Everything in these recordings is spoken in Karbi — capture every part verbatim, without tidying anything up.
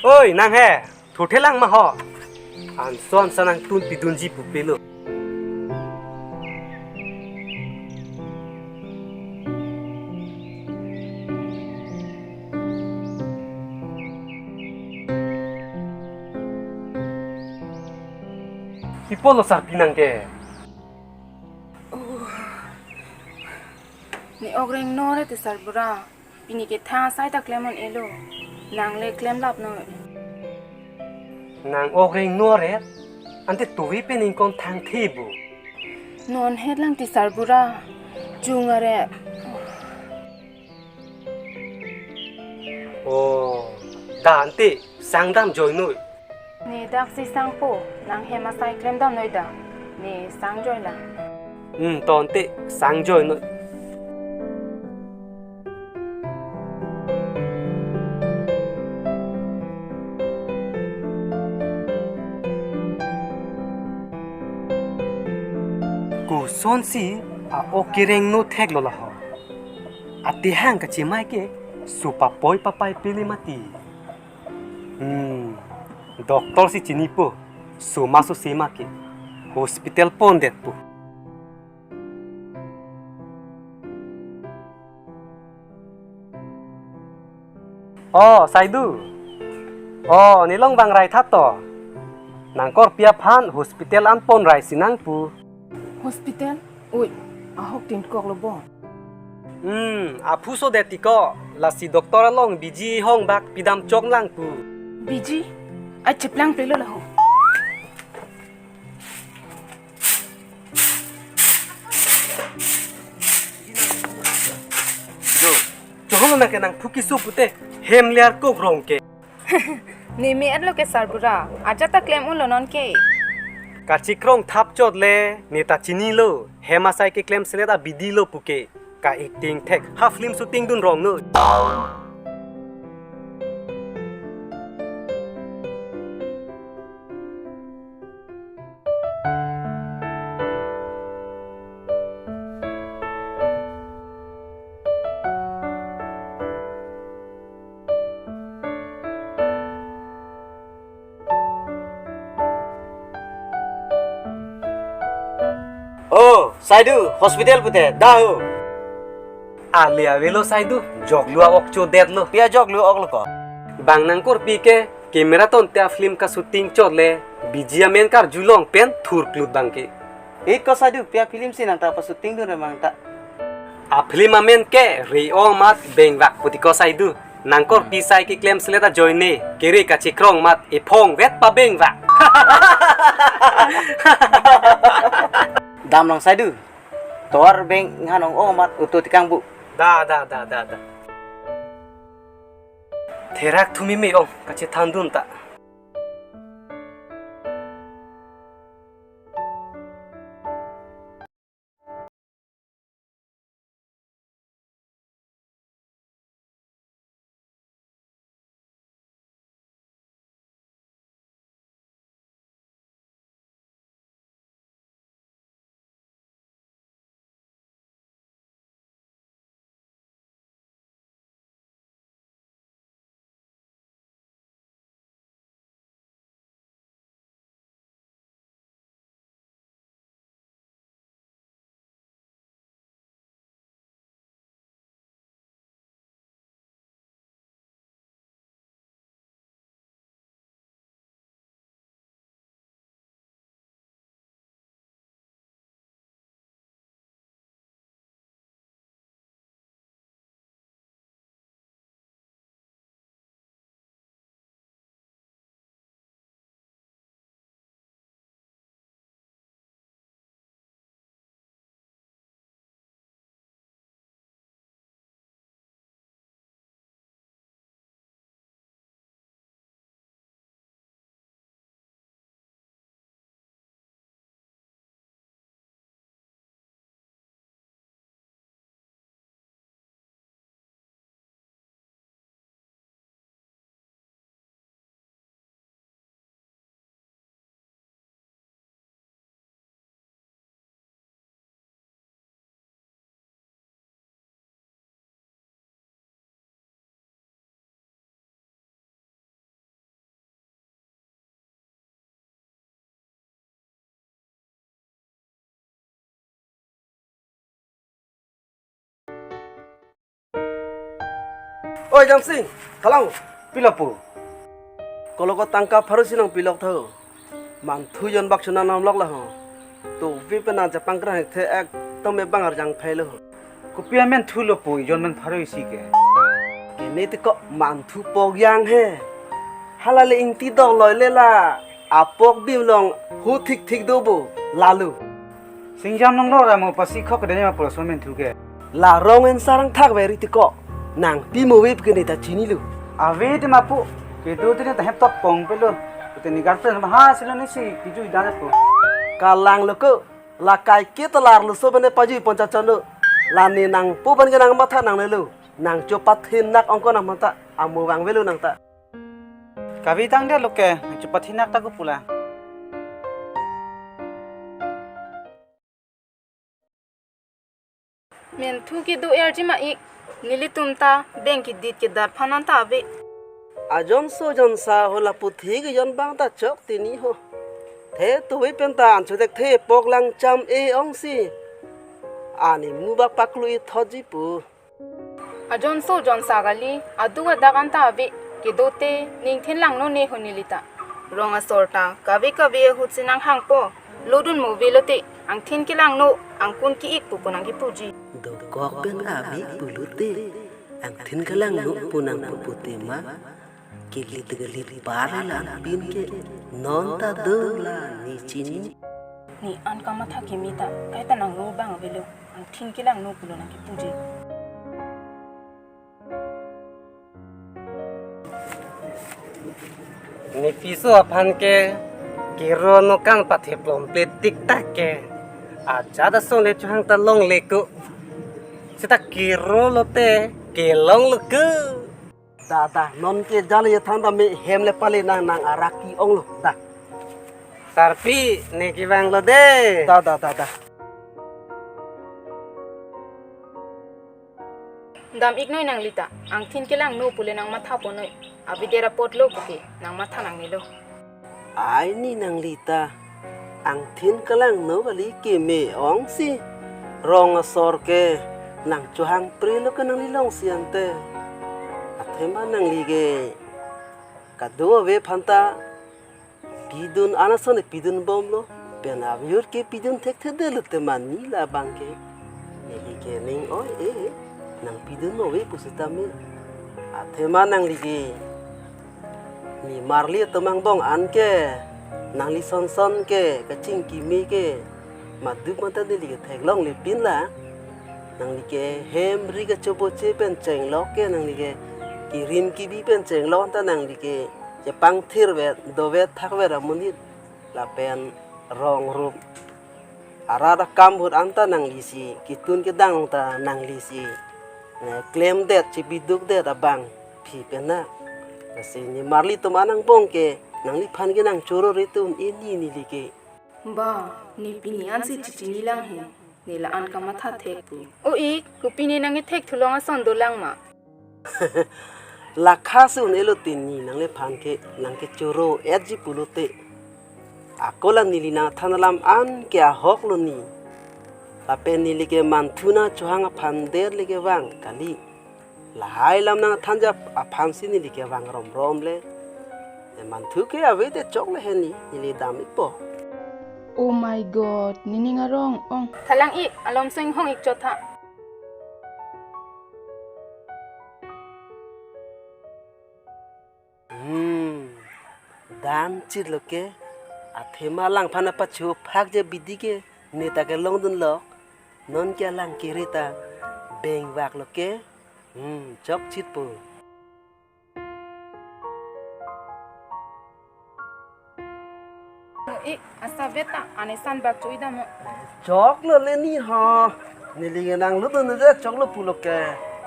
Oi, nang he, thurthe lang ma ho. Anson sa nangtun pidunji pupelo. Pi apotlo sarpi nang ke? Ne ok rengno re te sarbura. Pini ke thang asai ta klem un-elo. Nang le klem lap noi. Nang ok rengno re. Ante tuvi pen ingkon thang thi bu. Non het lang te sarbura. Chung are. Oh, da ante sang dam joi noi. Ne dak si sangpo, nang hem asai klem dam noi da. Ne sang joi la. Hmm, to ante sang joi noi. Kosonsi a-ok kerengno theklo la ho. Atehang kachimai ke su papoi papai pili mati. Hmm, doctor si chinipo, su ma su sema ke hospital pondetpo. Oh, Saidu. Oh, ne long bang rai tha to. Nang korpi aphan hospital an pon rai si nang pu. Hospital? Oi, ahok tin kok lo bo. Hmm, aphu so det ti ko, lasi doctor along biji hong bak pidam chok lang pu. Biji? Ai cheplang pelo la ho. Jo, chohong nang ke nang phuki su pute, hem liar kok rong ke. Ne me-et lo ke sarbura, ajat ta klem un lo non ke. Kachikrong thap chot le, ne ta chinilo, hem asai ke klem selet abidi lo puke. Ka acting thek, ha film shooting dun rong noi. Oh, Saidu, hospital pute, da ho. Ale avelo Saidu, joklu a-ok chodet lo. Pi ajoklu ok lo ko? Bang nang korpi ke, camera ton te a-film ka shooting chot le, biji amen karjulong pen thurklut bang ke. Eh ko Saidu, pi a-film si nang ta pa shooting dun re mang ta. A-film amen ke Re-ong Amat Bengvak puti ko Saidu. Nang korpi sai keklem selet ajoine, kere kachikrong amat ephong vet pabengvak. Dam long Saidu. Tovar beng nghan ong-ong amat utu tikang bu. Da, da, da, da, da. Therak thumi me ong kachethan dun ta. Oi Jamsing, kalang. Pilo pu? Koloko tangka pharo isi nangpilok tho. Manthu jon bak chonam lok la ho. To vi pen nang chepangkrang the ekdom ebang arjang phai lo ho. Kopi amen thu lo pu, jon men pharo isi ke? Kene ti ko manthu pok yang he. Hala le ingti dok loi le la. Apok bim long hu thik thik do bo. Lalu. Singjam nong lo ra mo pasi khok dene ma pulo so men thu ke. La rong en sarang thak veri ti ko. Nang pi mo ve pu ke ne ta chini lo. Ave de ma pu. Kedo de ne ta hem tok pong pe lo. Te ni girlfriend ma ha silo ni si kiju idan pu. Kalang lo ko. La kai ke ta lar lo so bene paju pon cha chon lo. La ne nang pu ban ke nang matha nang ne lo. Nang cho pathin nak ong ko nang mata. Amo vang ve lo nang ta. Kavi tang de lo ke, nang cho pathin nak ta ko pu la. Men thu kedo er ji ma ik, nelitum ta beng kedit kedat phan an ta ave. Ajonso jonsa ho lapu thik jon bang ta chok tini ho. The tuve pen ta an chutek the pok lang cham e ong si. Ani mu bak paklu i thot ji pu. Ajonso jonsa kali, aduk adak an ta ave, kedo te, ning thin langno ne ho neli ta. Rong asor ta, kave kave ahut si nang hangpo, lodun mo ve lo te, angthin kelangno, angkun ki-ik pu ko nang kipuji. Dokok pen ave pulo te, angthin kelangno pu nang pu pu te ma, kelit kelit par la anpin ke, non ta do la ne chini. Ne an kamatha kimi ta, kaita nang ro bang ave lo. Angthin kelangno pulo nang kipuji. Ne piso aphan ke kero no kan pathe plom ple tik tak ke. Aja da song le chuhang ta long le ko. Seta kero lo te kelong lo ko. Da da non ke jale ye than da me hem le pale nang nang arak ki ong lo da. Sarpi ne kevang lo de. Da da da da. Dam ik noi nangli ta, angthin kelangno pule nang matha pon noi, abider apot lo puke, nang matha nang nilo. Ai ne nangli ta, angthin kelangno kali keme ong si, rong asor ke, nang chohang pre lo ke nangli long si ante. Athema nangli ke, kado ave aphan ta, pidun an ason pidun bom lo. Pen aviur ke pidun thekthe de lo te mani labang ke. Neli ke ning oi e, nang pidun mo ve pusitame. Athema nangli ke. Ne marli atum angbong an ke. Nangli son son ke, kachingki me ke. Maduk mata neli ke theklong le pin la. Nangli ke hem ri kachoboche pen chenglok ke nangli ke. Kirim kibi pen chenglok ta nangli ke. Chepangthir vet, dovet thakvet amonit lapen rong rup. Arat akam ahut an ta nangli si, kitun kedang ta nangli si. Ne klemdet, chibidukdet abang, phi pena. Lasi ne marli atum an angbong ke, nangliphan ke nang choro re atum ini neli ke. Ba, ne pini an si chichini lang he. Ne la an kamatha thek pu. O ik, kopi ne nang ethek thulong ason dolang ma. Lakha si un-e lo te ne nangliphan ke nang ke choro et ji pulote. Ako la neli nangthan alam an ke ahok lo ne. Lapen neli ke manthu nangchohang aphan der le kevang kali. Lahai alam nangthan jap aphan si neli kevang rom rom le. E manthu ke ave te chok le he ne, neli dam ikpo. Oh my God, nening arong ong. Thalang ik, alom seng hong ik chotha. Hmm, dam chit lo ke, athema langphan apachu phak je bidi ke, ne ta kelongdun lok, non ke alang kiri ta, bengvak lo ke, hmm, chok chit po. Ik, asa beta, ane san bak chui damo. Chok lo le ne ha. Neli nang lo dun je chok lo pulo ke.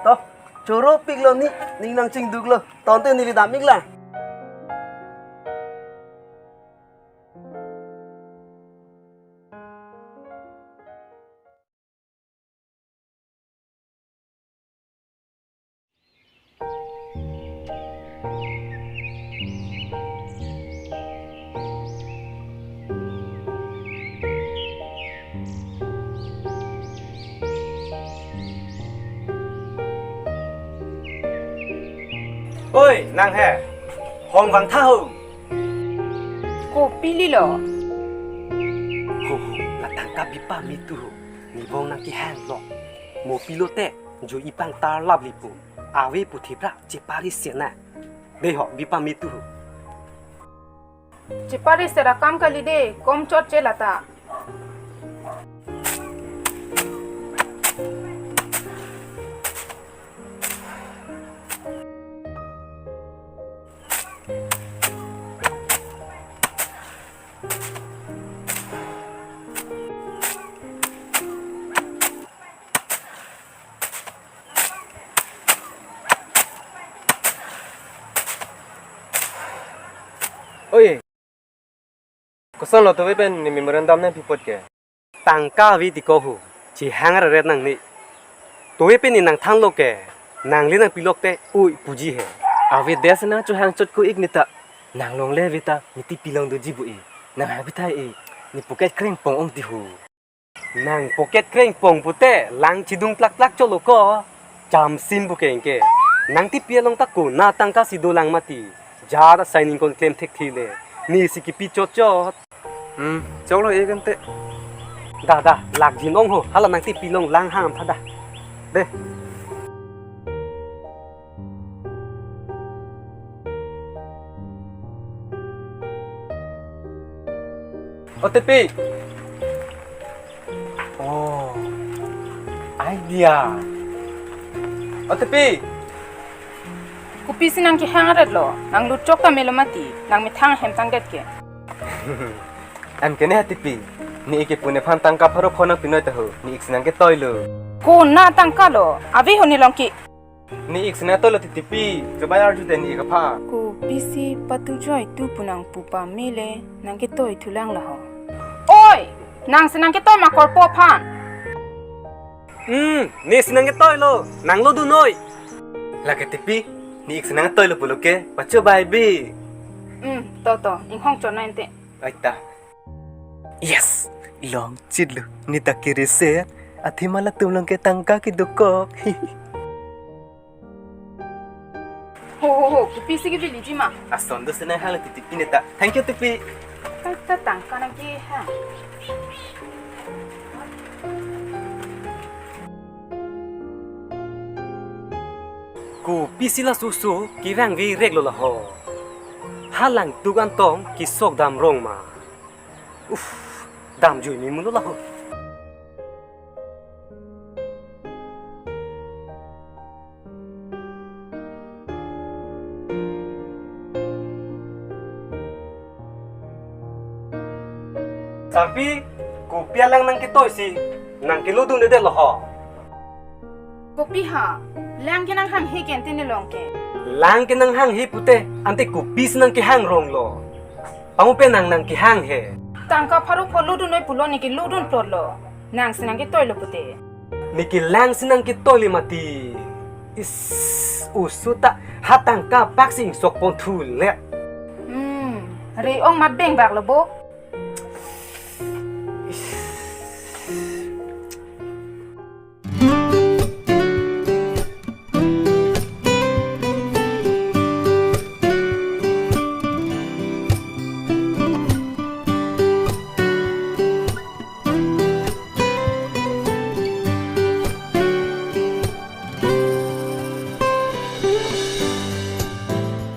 To, choro pik lo ne, ning nang chingduk lo. Tonte neli dam ik la. Oi, nang he. Hong vangtha ho. Kopi lilo? Ho ho, la tangka bipame tu ho. Nibong nangkehanglo. Mo pilote, jo ipang tarlap lipo. Ave pu thipra chepari sena. Dei ho, bipame tu ho. Chepari sera kam kali de, kom chot che lata. Oi. Kosonlo tove pen ne memorandum nangpi apot ke? Tangka ave ti ko ho. Chehang reret nangne. Tove pen ne nangthanlo ke. Nangli nangpilok te oi puji he. Ave des nang chohang chot ko ik ne ta. Nang longle ave ta, ne tipi long doji bu e. Nang hang pithai e. Ne pocket krengpong ong ti ho. Nang pocket krengpong pute lang chidung plak plak cholo ko. Chamsim bu kengke. Nang tipi along ta konat tangka si dolang mati. Jat asai ningkon klem thekthe le. Ne si kipi chot chot. Hmm, choklo e kante. Da da, lak jin ong ho. Hala nang tipi along lang hang tha da. De. O Tepi. Oh, idea. O Tepi. Kopisi nangkehang aret lo, nang lut chok ta melo mati, nang methang hem tangdet ke. Anke ne ha Tepi, ne ik kepu nephan tangka pharo pho nangpi noi ta ho, ne ik si nangketoi lo. Konat tangka lo, ave ho ne long ke. Ne ik si nangtoi lo Tepi, chobai arju te ne ik aphan. Kopisi patu joi tu pu nangpu pame le, nangketoi thulang la ho. Oi, nang si nangketoi ma korpo aphan. Hmm, ne si nangketoi lo, nang lo dun noi. Lake Tepi, ne ik si nangtoi lo pulo ke, pachobai bi. Hmm, to to, inghong chot noi ante. Ai ta. Yes, long chit lo, ne ta kiri se, athema latum along ke tangka kedokok. Ho ho ho, kopisi keveli ji ma? Ason do sena hang Tepi ne ta. Thank you Tepi. Ai ta tangka nangkehang. Kopisi la susu kevang virek lo la ho. Halangtuk antong kesok dam rong ma. Uf, dam jui ni mulo la ho. Sarpi, kopi alang nangketoi si, nangkelodundedet lo ho. Kopi ha, lang ke nanghanghe ke ante ne long ke. Lang ke nanghanghe pute, ante kopisi nangkehang rong lo. Pangupe nang nangkehang he. Tangka pharo pho lodun noi pulo ne kelodun plot lo. Nang si nangketoi lo pute. Ne kelang si nangketoi le mati. Is, oso ta ha tangka pak si ingsok pon thu le. Hmm, re-ong mat beng bak lo bo.